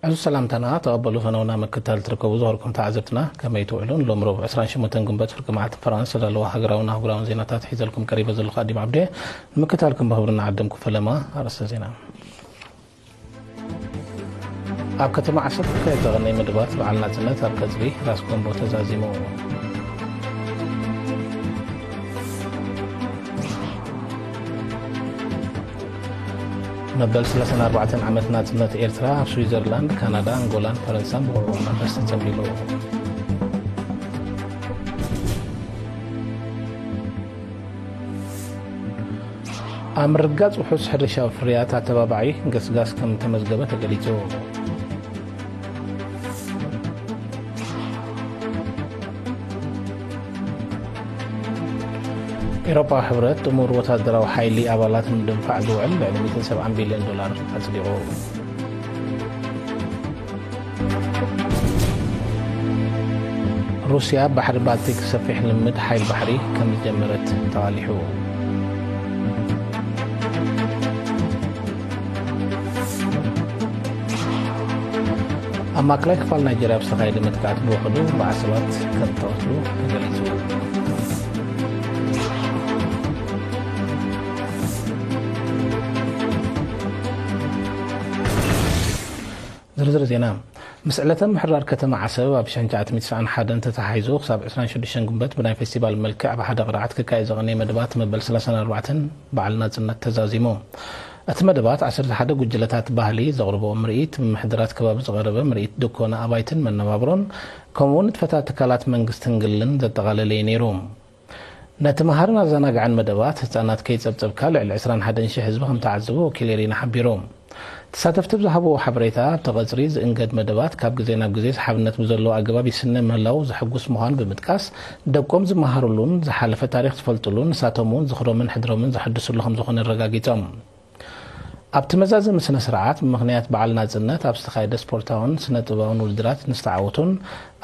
እዚ ሰላምታና ተቐበሉ። ፈነውና ምክታል ትርከቡ ዝኸርኩም ተዓዘብትና፣ ከመይ ትውዕሉን? ሎም ረቡዕ ዕስራን ሸሞንተን ግንቦት ፍርቂ መዓልቲ ፈረንሳ ዘለዋ ሃገራውን ኣህጉራውን ዜናታት ሒዘልኩም ቀሪበ ዘለኹ ኣዲም ዓብደ። ንምክታልኩም ብኽብሪ እናዓደምኩ ፈለማ ኣርእስተ ዜና። ኣብ ከተማ ዓሰብ ክካየድ ዘቐነየ መደባት በዓል ናጽነት ኣብ ቀጽሪ ራስ ጎንቦ ተዛዚሙ። መበል ሰላሳን ኣርባዕተን ዓመት ናጽነት ኤርትራ ኣብ ስዊዘርላንድ፣ ካናዳ፣ ኣንጎላን ፈረንሳን ብወግዒ መንፈስ ተጸንቢሉ። ኣብ ምርግጋጽ ውሑስ ሕርሻዊ ፍርያት ኣተባባዒ ገስጋስ ከም ተመዝገበ ተገሊጹ። ኤውሮጳዊ ሕብረት ጥሙር ወታደራዊ ሓይሊ ኣባላት ንምድንፋዕ ዝውዕል ልዕሊ ሚእትን ሰብዓን ቢልዮን ዶላር ኣጽዲቑ። ሩስያ ኣብ ባሕሪ ባልቲክ ሰፊሕ ልምምድ ሓይል ባሕሪ ከም ዝጀመረት ተቓሊሑ። ኣብ ማእከላይ ክፋል ናይጀርያ ኣብ ዝተኻየደ መጥቃዕቲ ብውሕዱ ኣርባዓ ሰባት ከም ዝተቐትሉ ተገሊጹ። ዝርዝር ዜና። ምስ ዕለተ ምሕራር ከተማ ዓሰብ ኣብ ሽሕን ትሽዓተ ሚእትን ትስዓን ሓደን ተተሓሒዙ ክሳብ ዕስራን ሽዱሽተን ግንቦት ብናይ ፌስቲቫል መልክዕ ኣብ ሓደ ቅርዓት ክካየድ ዝቐነየ መደባት መበል ሰላሳን ኣርባዕተን በዓል ናጽነት ተዛዚሙ። እቲ መደባት ዓሰርተ ሓደ ጉጅለታት ባህሊ ዘቕርብኦ ምርኢት፣ ብምሕደራት ከባቢ ዝቐረበ ምርኢት ድኮና ኣባይትን መነባብሮን፣ ከምኡ'ውን ንጥፈታት ትካላት መንግስትን ግልን ዘጠቓለለ እዩ ነይሩ። ነቲ መሃርን ኣዘናጋዕን መደባት ህጻናት ከይጸብጸብካ ልዕሊ ዕስራን ሓደን ሽሕ ህዝቢ ከም ተዓዘቦ ወኪል ኤሪና ሓቢሩ። ተሳተፍቲ ብዝሃብዎ ሓበሬታ፣ ኣብቲ ቀጽሪ ዝእንገድ መደባት ካብ ግዜ ናብ ግዜ ሰሓብነት ብዘለዎ ኣገባብ ይስነ ምህላዉ ዘሐጉስ ምዃኑ ብምጥቃስ፣ ደቆም ዝመሃሩሉን ዝሓለፈ ታሪኽ ዝፈልጡሉን ንሳቶም እውን ዝኽሮምን ሕድሮምን ዘሐድሱሉ ከም ዝኾነ ኣረጋጊጾም። ኣብቲ መዛዘሚ ስነ ስርዓት ብምኽንያት በዓል ናጽነት ኣብ ዝተኻየደ ስፖርታውን ስነ ጥበባውን ውድድራት ንዝተዓወቱን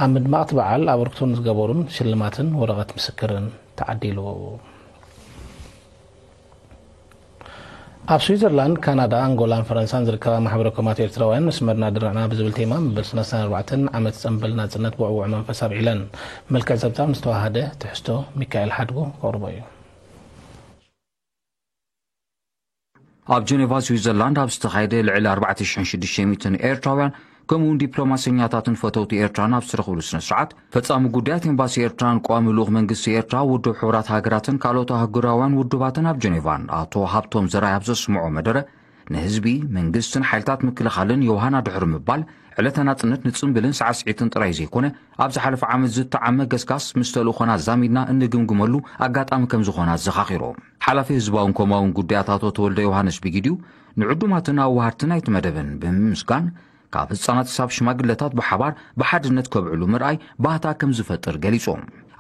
ኣብ ምድማቕቲ በዓል ኣበርክቶ ንዝገበሩን ሽልማትን ወረቐት ምስክርን ተዓዲሉ። ኣብ ስዊዘርላንድ፣ ካናዳ፣ ኣንጎላን ፈረንሳን ዝርከባ ማሕበረ ኮማት ኤርትራውያን መስመርና ድርዕና ብዝብል ቴማ መበል ሰላሳን ኣርባዕተን ዓመት ጽንብል ናጽነት ብዕዉዕ መንፈስ ኣብዒለን። መልክዕ ጸብጻብ ምስ ተዋሃደ ትሕዝቶ ሚካኤል ሓድጉ ከቕርቦ እዩ። ኣብ ጀኔቫ ስዊዘርላንድ ኣብ ዝተኻየደ ልዕሊ ኣርባዕተ ሽሕን ሽዱሽተ ሚእትን ኤርትራውያን ከምኡውን ዲፕሎማሰኛታትን ፈተውቲ ኤርትራን ኣብ ዝተረኽብሉ ስነ ስርዓት፣ ፈጻሚ ጉዳያት ኤምባሲ ኤርትራን ቋሚ ልኡኽ መንግስቲ ኤርትራ፣ ውድብ ሕቡራት ሃገራትን ካልኦት ኣህጉራውያን ውድባትን ኣብ ጀኔቫን ኣቶ ሃብቶም ዘርኣይ ኣብ ዘስምዖ መደረ፣ ንህዝቢ፣ መንግስትን ሓይልታት ምክልኻልን ዮሃና ድሕሪ ምባል፣ ዕለተ ናጽነት ንጽምብልን ሳዕስዒትን ጥራይ ዘይኮነ፣ ኣብ ዝሓለፈ ዓመት ዝተዓመ ገስጋስ ምስ ተልእኾና ዛሚድና እንግምግመሉ ኣጋጣሚ ከም ዝኾነ ኣዘኻኺሩ። ሓላፊ ህዝባውን ኮማውን ጉዳያት ኣቶ ተወልደ ዮሃንስ ብጊዲኡ፣ ንዕዱማትን ኣዋሃድቲ ናይቲ መደብን ብምምስጋን፣ ካብ ህጻናት ክሳብ ሽማግለታት ብሓባር ብሓድነት ከብዕሉ ምርኣይ ባህታ ከም ዝፈጥር ገሊጹ።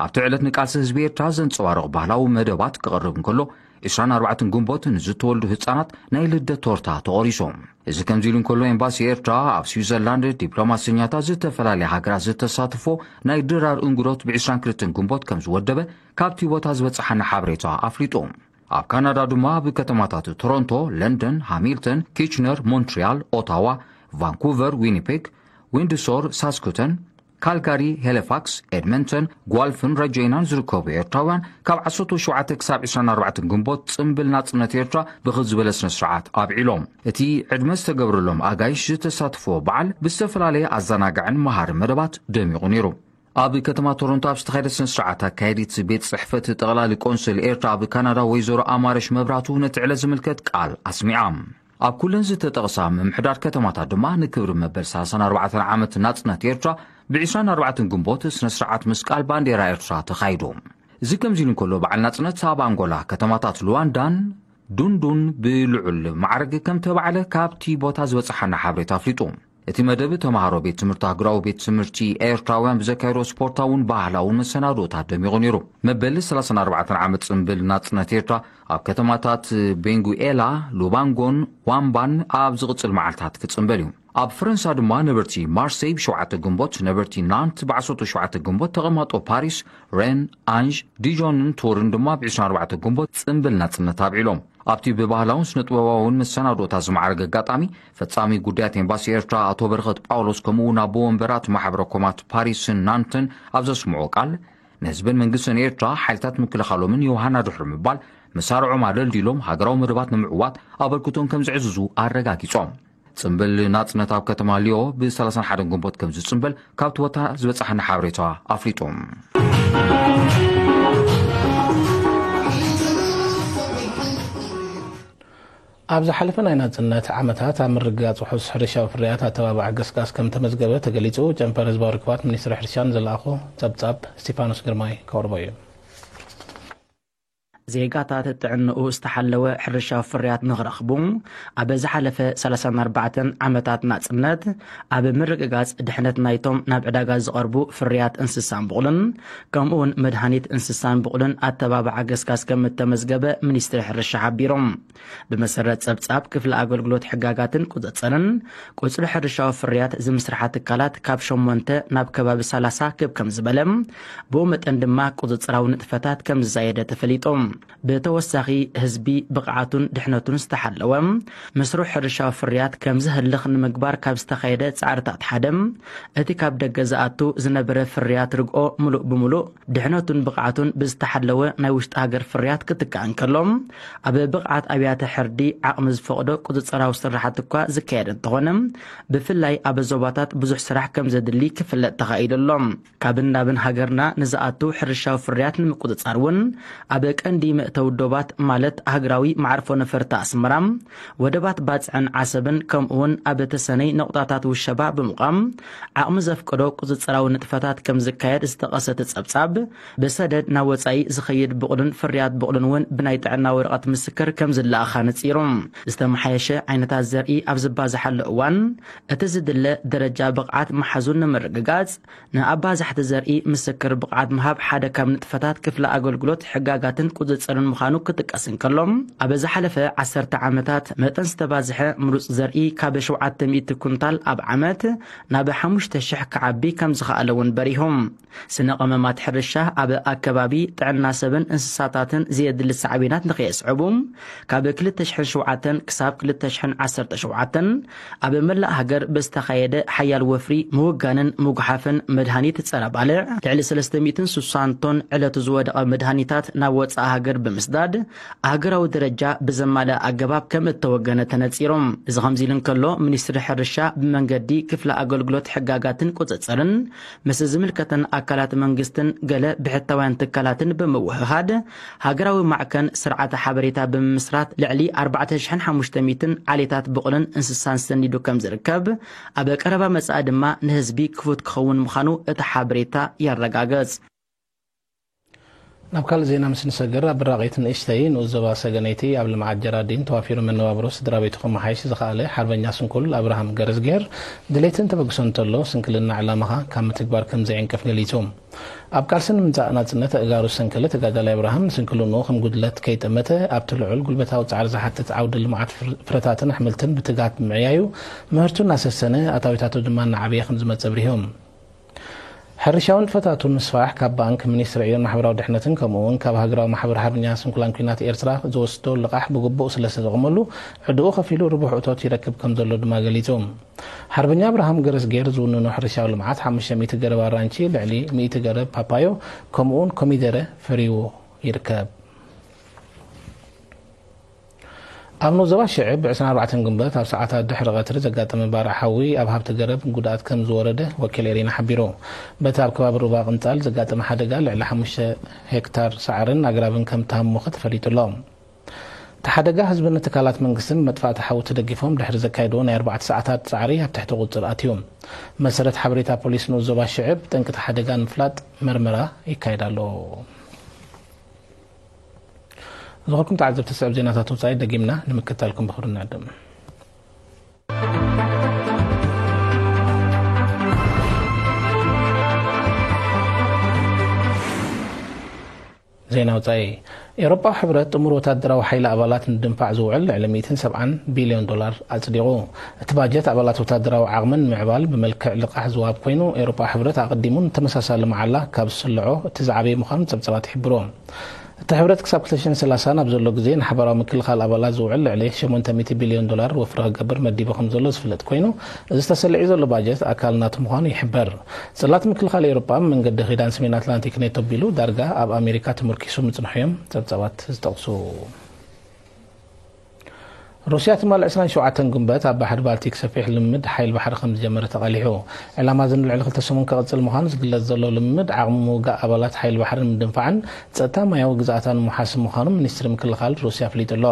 ኣብቲ ዕለት ንቃልሲ ህዝቢ ኤርትራ ዘንጸባርቕ ባህላዊ መደባት ክቐርብ እንከሎ፣ ዕስራን ኣርባዕተን ግንቦት ንዝተወልዱ ህጻናት ናይ ልደት ቶርታ ተቖሪሱ። እዚ ከምዚ ኢሉ እንከሎ፣ ኤምባሲ ኤርትራ ኣብ ስዊዘርላንድ ዲፕሎማሰኛታት ዝተፈላለያ ሃገራት ዝተሳትፎ ናይ ድራር እንግዶት ብ ዕስራን ክልተን ግንቦት ከም ዝወደበ ካብቲ ቦታ ዝበጽሓና ሓበሬታ ኣፍሊጡ። ኣብ ካናዳ ድማ ኣብ ከተማታት ቶሮንቶ፣ ለንደን፣ ሃሚልተን፣ ኪችነር፣ ሞንትሪያል፣ ኦታዋ፣ ቫንኩቨር፣ ዊኒፔግ፣ ዊንድሶር፣ ሳስኩተን፣ ካልጋሪ፣ ሄሊፋክስ፣ ኤድመንተን፣ ጓልፍን ረጀይናን ዝርከቡ ኤርትራውያን ካብ ዓሰርተ ሸውዓተ ክሳብ ዕስራን ኣርባዕተን ግንቦት ጽምብል ናጽነት ኤርትራ ብኽብ ዝበለ ስነ ስርዓት ኣብዒሎም። እቲ ዕድመ ዝተገብረሎም ኣጋይሽ ዝተሳትፎ በዓል ብዝተፈላለየ ኣዘናጋዕን መሃርን መደባት ደሚቑ ነይሩ። ኣብ ከተማ ቶሮንቶ ኣብ ዝተኻየደ ስነ ስርዓት፣ ኣካየዲት ቤት ጽሕፈት ጠቕላሊ ቆንስል ኤርትራ ኣብ ካናዳ ወይዘሮ ኣማረሽ መብራቱ ነቲ ዕለት ዝምልከት ቃል ኣስሚዓ። ኣብ ኩለን ዝተጠቕሳ ምምሕዳር ከተማታት ድማ ንክብሪ መበል ሰላሳን ኣርባዕተን ዓመት ናጽነት ኤርትራ ብ ዕስራን ኣርባዕተን ግንቦት ስነ ስርዓት ምስቃል ባንዴራ ኤርትራ ተኻይዱ። እዚ ከምዚ ኢሉ እንከሎ፣ በዓል ናጽነት ኣብ ኣንጎላ ከተማታት ሉዋንዳን ዱንዱን ብልዑል ማዕረግ ከም ተባዕለ ካብቲ ቦታ ዝበጽሓና ሓበሬታ ኣፍሊጡ። እቲ መደብ ተማሃሮ ቤት ትምህርቲ ኣህጉራዊ ቤት ትምህርቲ ኤርትራውያን ብዘካየዶ ስፖርታውን ባህላውን መሰናዶታት ደሚቑ ነይሩ። መበል ሰላሳን ኣርባዕተን ዓመት ጽምብል ናጽነት ኤርትራ ኣብ ከተማታት ቤንጉኤላ፣ ሉባንጎን ዋምባን ኣብ ዝቕጽል መዓልታት ክጽምበል እዩ። ኣብ ፈረንሳ ድማ ነበርቲ ማርሴይ ብ7 ግንቦት፣ ነበርቲ ናንት ብ17 ግንቦት፣ ተቐማጦ ፓሪስ፣ ሬን፣ ኣንዥ፣ ዲጆንን ቱርን ድማ ብ24 ግንቦት ጽምብል ናጽነት ኣብዒሎም። ኣብቲ ብባህላውን ስነ-ጥበባውን መሰናዶታት ዝማዕረገ ኣጋጣሚ፣ ፈጻሚ ጉዳያት ኤምባሲ ኤርትራ ኣቶ በረኸት ጳውሎስ፣ ከምኡ እውን ኣቦ ወንበራት ማሕበረ ኮማት ፓሪስን ናንትን ኣብ ዘስምዖ ቃል፣ ንህዝብን መንግስትን ኤርትራ፣ ሓይልታት ምክልኻሎምን ዮሃና ድሕሪ ምባል፣ መሳርዖም ኣደልዲሎም ሃገራዊ መደባት ንምዕዋት ኣበርክቶም ከም ዘዕዝዙ ኣረጋጊጾም። ጽምብል ናጽነት ኣብ ከተማ ሊዮ ብ31 ግንቦት ከም ዝጽምበል ካብቲ ቦታ ዝበጻሓና ሓበሬታ ኣፍሊጡ። ኣብ ዝሓለፈ ናይ ናጽነት ዓመታት ኣብ ምርግጋጽ ውሑስ ሕርሻዊ ፍርያት ኣተባባዕ ገስጋስ ከም ተመዝገበ ተገሊጹ። ጨንፈር ህዝባዊ ርክባት ሚኒስትሪ ሕርሻን ዝለኣኾ ጸብጻብ ስቲፋኖስ ግርማይ ከቕርቦ እዩ። ዜጋታት ጥዕንኡ ዝተሓለወ ሕርሻዊ ፍርያት ንኽረኽቡ ኣብ ዝሓለፈ 34 ዓመታት ናጽነት ኣብ ምርግጋጽ ድሕነት ናይቶም ናብ ዕዳጋ ዝቐርቡ ፍርያት እንስሳን ብቑልን ከምኡውን መድሃኒት እንስሳን ብቑልን ኣተባባዓ ገስጋስ ከም እተመዝገበ ሚኒስትሪ ሕርሻ ሓቢሮም። ብመሰረት ጸብጻብ ክፍሊ ኣገልግሎት ሕጋጋትን ቁጽጽርን፣ ቁጽሪ ሕርሻዊ ፍርያት ዝምስርሓ ትካላት ካብ ሸሞንተ ናብ ከባቢ 30 ክብ ከም ዝበለ፣ ብኡ መጠን ድማ ቁጽጽራዊ ንጥፈታት ከም ዝዛየደ ተፈሊጡ። ብተወሳኺ፣ ህዝቢ ብቕዓቱን ድሕነቱን ዝተሓለወ መስርሕ ሕርሻዊ ፍርያት ከም ዝህልኽ ንምግባር ካብ ዝተኻየደ ጻዕርታት ሓደ፣ እቲ ካብ ደገ ዝኣቱ ዝነበረ ፍርያት ርግኦ ምሉእ ብምሉእ ድሕነቱን ብቕዓቱን ብዝተሓለወ ናይ ውሽጢ ሃገር ፍርያት ክትካእ እንከሎ፣ ኣብ ብቕዓት ኣብያተ ሕርዲ ዓቕሚ ዝፈቕዶ ቁጽጽራዊ ስራሓት እኳ ዝካየድ እንተኾነ፣ ብፍላይ ኣብ ዞባታት ብዙሕ ስራሕ ከም ዘድሊ ክፍለጥ ተኻኢሉ ኣሎ። ካብን ናብን ሃገርና ንዝኣቱ ሕርሻዊ ፍርያት ንምቁጽጻር እውን ኣብ ቀንዲ መእተዊ ዶባት ማለት ሃገራዊ መዓርፎ ነፈርቲ ኣስመራ፣ ወደባት ባጽዕን ዓሰብን ከምኡውን ኣብ ተሰነይ ነቑጣታት ውሸባ ብምቋም ዓቕሚ ዘፍቀዶ ቁጽጽራዊ ንጥፈታት ከም ዝካየድ ዝጠቐሰ እቲ ጸብጻብ፣ ብሰደድ ናብ ወጻኢ ዝኸይድ ብቑልን ፍርያት ብቑልን እውን ብናይ ጥዕና ወረቐት ምስክር ከም ዝለኣኻ ነጺሩ። ዝተመሓየሸ ዓይነታት ዘርኢ ኣብ ዝባዝሓሉ እዋን፣ እቲ ዝድለ ደረጃ ብቕዓት መሓዙን ንምርግጋጽ፣ ንኣባዛሕቲ ዘርኢ ምስክር ብቕዓት ምሃብ ሓደ ካብ ንጥፈታት ክፍሊ ኣገልግሎት ሕጋጋትን ቁጽጽርን ምዃኑ ክጥቀስ እንከሎ፣ ኣብ ዝሓለፈ ዓሰርተ ዓመታት መጠን ዝተባዝሐ ምሩጽ ዘርኢ ካብ 700 ኩንታል ኣብ ዓመት ናብ 5,000 ክዓቢ ከም ዝኸኣለ እውን በሪሆም። ስነ ቀመማት ሕርሻ ኣብ ኣከባቢ ጥዕና ሰብን እንስሳታትን ዘየድሊ ሳዕቤናት ንኸየስዕቡ፣ ካብ 2007 ክሳብ 2017 ኣብ መላእ ሃገር ብዝተኻየደ ሓያል ወፍሪ ምውጋንን ምጉሓፍን መድሃኒት ጸረ ባልዕ፣ ልዕሊ 360 ቶን ዕለቱ ዝወደቐ መድሃኒታት ናብ ወጻኢ ሃገር ብምስዳድ፣ ሃገራዊ ደረጃ ብዘማልእ ኣገባብ ከም እተወገነ ተነጺሩ። እዚ ከምዚ ኢሉ እንከሎ፣ ሚኒስትሪ ሕርሻ ብመንገዲ ክፍሊ ኣገልግሎት ሕጋጋትን ቁጽጽርን ምስ ዝምልከተን ኣካላት መንግስትን ገለ ብሕታውያን ትካላትን ብምውህሃድ፣ ሃገራዊ ማዕከን ስርዓተ ሓበሬታ ብምምስራት፣ ልዕሊ 4,500 ዓሌታት ብቑልን እንስሳን ሰኒዱ ከም ዝርከብ፣ ኣብ ቀረባ መጻኢ ድማ ንህዝቢ ክፉት ክኸውን ምዃኑ እቲ ሓበሬታ የረጋግጽ። ናብ ካልእ ዜና ምስ ንሰግር፣ ኣብ ብራቒት ንእሽተይ ንኡስ ዞባ ሰገነይቲ ኣብ ልምዓት ጀራዲን ተዋፊሩ መነባብሮ ስድራ ቤቱ ከመሓይሽ ዝኸኣለ ሓርበኛ ስንኩል ኣብርሃም ገረዝጌር ድሌትን ተበግሶን እንተሎ፣ ስንክልና ዕላማኻ ካብ ምትግባር ከም ዘይዕንቅፍ ገሊጹ። ኣብ ቃልሲ ንምምጻእ ናጽነት ኣእጋሩ ዝሰንከለ ተጋዳላይ ኣብርሃም፣ ንስንክልንኡ ከም ጉድለት ከይጠመተ፣ ኣብቲ ልዑል ጉልበታዊ ጻዕሪ ዝሓትት ዓውዲ ልምዓት ፍር-፣ ፍረታትን ኣሕምልትን ብትግሃት ብምዕያዩ፣ ምህርቱ እናሰሰነ፣ ኣታዊታቱ ድማ እናዓበየ ከም ዝመጸ ኣብሪሆም። ሕርሻዊ ንጥፈታቱ ንምስፋሕ ካብ ባንክ፣ ሚኒስትሪ ዕዮን ማሕበራዊ ድሕነትን ከምኡ እውን ካብ ሃገራዊ ማሕበር ሓርበኛ ስንኩላን ኲናት ኤርትራ ዝወስዶ ልቓሕ ብግቡእ ስለ ዝተጠቕመሉ፣ ዕድኡ ከፊሉ ርቡሕ እቶት ይረክብ ከም ዘሎ ድማ ገሊጹ። ሓርበኛ ኣብርሃም ገረዝጌር ዝውንኖ ሕርሻዊ ልምዓት 500 ገረብ ኣራንቺ፣ ልዕሊ 100 ገረብ ፓፓዮ ከምኡ እውን ኮሚደረ ፈርይዎ ይርከብ። ኣብ ንኡስ ዞባ ሽዕብ ብ24 ግንቦት ኣብ ሰዓታት ድሕሪ ቀትሪ ዘጋጠመ ባርዕ ሓዊ ኣብ ሃብቲ ገረብ ጉድኣት ከም ዝወረደ ወኪል ኤሪና ሓቢሩ። በቲ ኣብ ከባቢ ሩባ ቅንጻል ዘጋጠመ ሓደጋ ልዕሊ 5 ሄክታር ሳዕርን ኣግራብን ከም ተሃሞኸ ተፈሊጡ ኣሎ። እቲ ሓደጋ ህዝብን ትካላት መንግስትን መጥፋእቲ ሓዊ ተደጊፎም ድሕሪ ዘካየድዎ ናይ ኣርባዕተ ሰዓታት ጻዕሪ ኣብ ትሕቲ ቁጽር ኣትዩ። መሰረት ሓበሬታ ፖሊስ ንኡስ ዞባ ሽዕብ፣ ጠንቅቲ ሓደጋ ንምፍላጥ መርመራ ይካየድ ኣሎ። ዝኸርኩም ተዓዘብቲ፣ ስዕብ ዜናታት ወጻኢ ደጊምና ንምክታልኩም ብኽብሪ ንዕድም። ዜና ወጻኢ። ኤውሮጳዊ ሕብረት ጥሙር ወታደራዊ ሓይሊ ኣባላት ንድንፋዕ ዝውዕል ልዕሊ ሚእትን ሰብዓን ቢልዮን ዶላር ኣጽዲቑ። እቲ ባጀት ኣባላት ወታደራዊ ዓቕሚ ንምዕባል ብመልክዕ ልቓሕ ዝወሃብ ኮይኑ፣ ኤውሮጳዊ ሕብረት ኣቐዲሙ ንተመሳሳሊ መዓላ ካብ ዝስልዖ እቲ ዝዓበየ ምዃኑ ጸብጻባት ይሕብሩ። እቲ ሕብረት ክሳብ ክልተ ሽሕን ሰላሳን ኣብ ዘሎ ግዜ ንሓባራዊ ምክልኻል ኣባላት ዝውዕል ልዕሊ ሸሞንተ ሚእቲ ቢልዮን ዶላር ወፍሪ ክገብር መዲቡ ከም ዘሎ ዝፍለጥ ኮይኑ፣ እዚ ተሰሊዑ ዘሎ ባጀት ኣካል ናቱ ምዃኑ ይሕበር። ጽላት ምክልኻል ኤውሮጳ መንገዲ ኪዳን ሰሜን ኣትላንቲክ ኔቶ ኣቢሉ ዳርጋ ኣብ ኣሜሪካ ተመርኪሱ ምጽንሑ እዮም ጸብጻባት ዝጠቕሱ። ሩስያ ትማሊ ዕስራን ሸውዓተን ግንቦት ኣብ ባሕሪ ባልቲክ ሰፊሕ ልምምድ ሓይል ባሕሪ ከም ዝጀመረ ተቓሊሑ። ዕላማ እዚ ንልዕሊ ክልተ ሰሙን ክቕጽል ምዃኑ ዝግለጽ ዘሎ ልምምድ ዓቕሚ ምውጋእ ኣባላት ሓይል ባሕሪ ንምድንፋዕን ጸጥታ ማያዊ ግዝኣታ ንምውሓስን ምዃኑ ሚኒስትሪ ምክልኻል ሩስያ ኣፍሊጡ ኣሎ።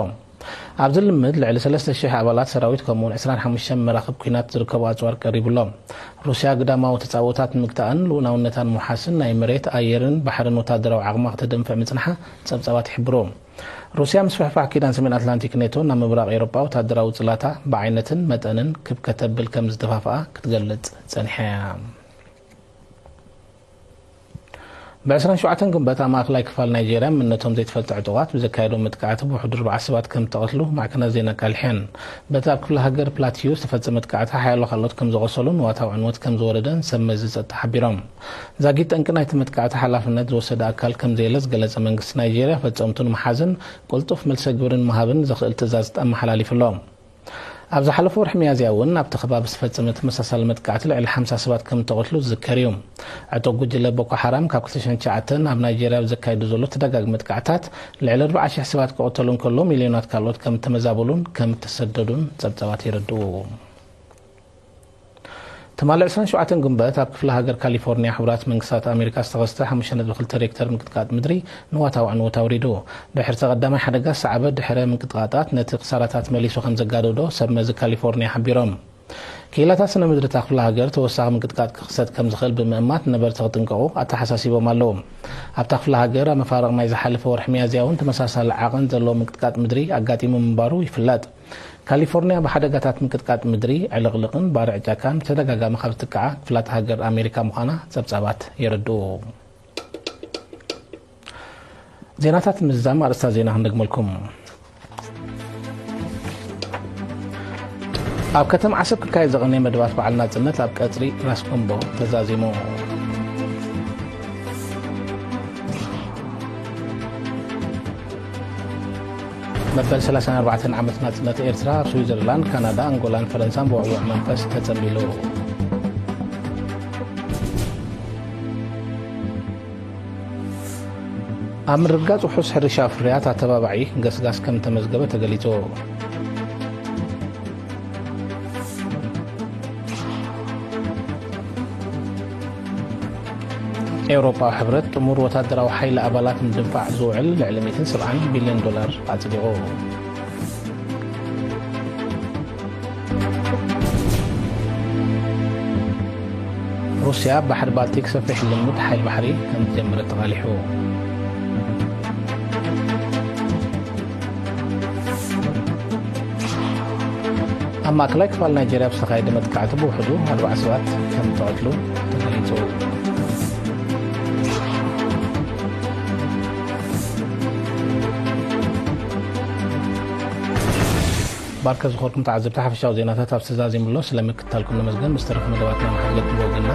ኣብዚ ልምምድ ልዕሊ ሰለስተ ሽሕ ኣባላት ሰራዊት ከምኡውን ዕስራን ሓሙሽተን መራኽብ ኲናት ዝርከቡ ኣጽዋር ቀሪቡ ኣሎ። ሩስያ ግዳማዊ ተጻብኦታት ንምግታእን ልኡላውነታ ንምውሓስን ናይ መሬት፣ ኣየርን ባሕርን ወታደራዊ ዓቕማ ክተደንፍዕ ምጽንሓ ጸብጻባት ይሕብሩ። ሩስያ ምስፍሕፋሕ ኪዳን ሰሜን ኣትላንቲክ ኔቶ ናብ ምብራቕ ኤውሮጳ ወታደራዊ ጽላታ ብዓይነትን መጠንን ክብ ከተብል ከም ዝተፋፍኣ ክትገልጽ ጸኒሓ እያ። ብ ዕስራን ሸውዓተን ግንቦት ኣብ ማእከላይ ክፋል ናይጄርያ መንነቶም ዘይተፈልጠ ዕጡቓት ብዘካየዶ መጥቃዕቲ ብውሕዱ ኣርባዓ ሰባት ከም እተቐትሉ ማዕከናት ዜና ኣቃሊሐን። በቲ ኣብ ክፍለ ሃገር ፕላቲዩ ዝተፈጸመ መጥቃዕቲ ሓያሎ ካልኦት ከም ዝቖሰሉን ንዋታዊ ዕንወት ከም ዝወረደን ሰብ መዚ ጸጥታ ሓቢሮም። ዛጊት ጠንቂ ናይቲ መጥቃዕቲ ሓላፍነት ዝወሰደ ኣካል ከም ዘየለ ዝገለጸ መንግስቲ ናይጄርያ፣ ፈጸምቱ ንምሓዝን ቅልጡፍ መልሰ ግብሪ ንምሃብን ዘኽእል ትእዛዝ ኣመሓላሊፉ ኣሎ። ኣብ ዝሓለፈ ወርሒ ሚያዝያ እውን ኣብቲ ከባቢ ዝተፈጸመ ተመሳሳሊ መጥቃዕቲ ልዕሊ ሓምሳ ሰባት ከም እተቐትሉ ዝዝከር እዩ። ዕጡቕ ጉጅለ ቦኮ ሓራም ካብ ክልተ ሽሕን ትሽዓተን ኣብ ናይጄርያ ኣብ ዘካይዱ ዘሎ ተደጋጋሚ መጥቃዕታት ልዕሊ ኣርባዓ ሽሕ ሰባት ክቕተሉ እንከሎ፣ ሚልዮናት ካልኦት ከም እተመዛበሉን ከም እተሰደዱን ጸብጻባት የረድኡ። ትማሊ ዕስራን ሸውዓተን ግንቦት ኣብ ክፍለ ሃገር ካሊፎርኒያ ሕቡራት መንግስታት ኣሜሪካ ዝተኸስተ ሓሙሽተ ነጥቢ ክልተ ሬክተር ምንቅጥቃጥ ምድሪ ንዋታዊ ዕንወት ኣውሪዱ። ድሕርቲ ቀዳማይ ሓደጋ ዝሰዓበ ድሕረ ምንቅጥቃጣት ነቲ ክሳራታት መሊሱ ከም ዘጋደዶ ሰብ መዚ ካሊፎርኒያ ሓቢሮም። ክኢላታት ስነ ምድሪ እታ ክፍለ ሃገር ተወሳኺ ምንቅጥቃጥ ክኽሰት ከም ዝኽእል ብምእማት ነበርቲ ክጥንቀቑ ኣተሓሳሲቦም ኣለዉ። ኣብታ ክፍለ ሃገር ኣብ መፋርቕ ናይ ዝሓለፈ ወርሒ ሚያዝያ እውን ተመሳሳሊ ዓቐን ዘለዎ ምንቅጥቃጥ ምድሪ ኣጋጢሙ ምንባሩ ይፍለጥ። ካሊፎርኒያ ብሓደጋታት ምንቅጥቃጥ ምድሪ፣ ዕልቕልቕን ባርዕ ጫካን ብተደጋጋሚ ካብ ዝጥቅዓ ክፍላተ ሃገር ኣሜሪካ ምዃና ጸብጻባት የረድኡ። ዜናታት ምዝዛም ኣርእስታት ዜና ክንደግመልኩም። ኣብ ከተማ ዓሰብ ክካየድ ዝቐነየ መደባት በዓል ናጽነት ኣብ ቀጽሪ ራስ ኮምቦ ተዛዚሙ። መበል ሰላሳን ኣርባዕተን ዓመት ናጽነት ኤርትራ ኣብ ስዊዘርላንድ፣ ካናዳ፣ ኣንጎላን ፈረንሳን ብውዕዉዕ መንፈስ ተጸንቢሉ። ኣብ ምርግጋጽ ውሑስ ሕርሻ ፍርያት ኣተባባዒ ገስጋስ ከም ተመዝገበ ተገሊጹ። ኤውሮጳዊ ሕብረት ጥሙር ወታደራዊ ሓይሊ ኣባላት ንምድንፋዕ ዝውዕል ልዕሊ ሚእትን ሰብዓን ቢልዮን ዶላር ኣጽዲቑ። ሩስያ ኣብ ባሕሪ ባልቲክ ሰፊሕ ልምምድ ሓይሊ ባሕሪ ከም ዝጀመረት ተቓሊሑ። ኣብ ማእከላይ ክፋል ናይጀርያ ብዝተኻየደ መጥቃዕቲ ብውሕዱ ኣርባዓ ሰባት ከም ዝተቐትሉ ተገሊጹ። ባርከ ዝኾርኩም ተዓዘብቲ ሓፈሻዊ ዜናታት ኣብ ዝተዛዚሙሎ ስለ ምክትታልኩም ነመስግን። ምስ ተረፈ መደባትና ንሓድገኩም ብወገንና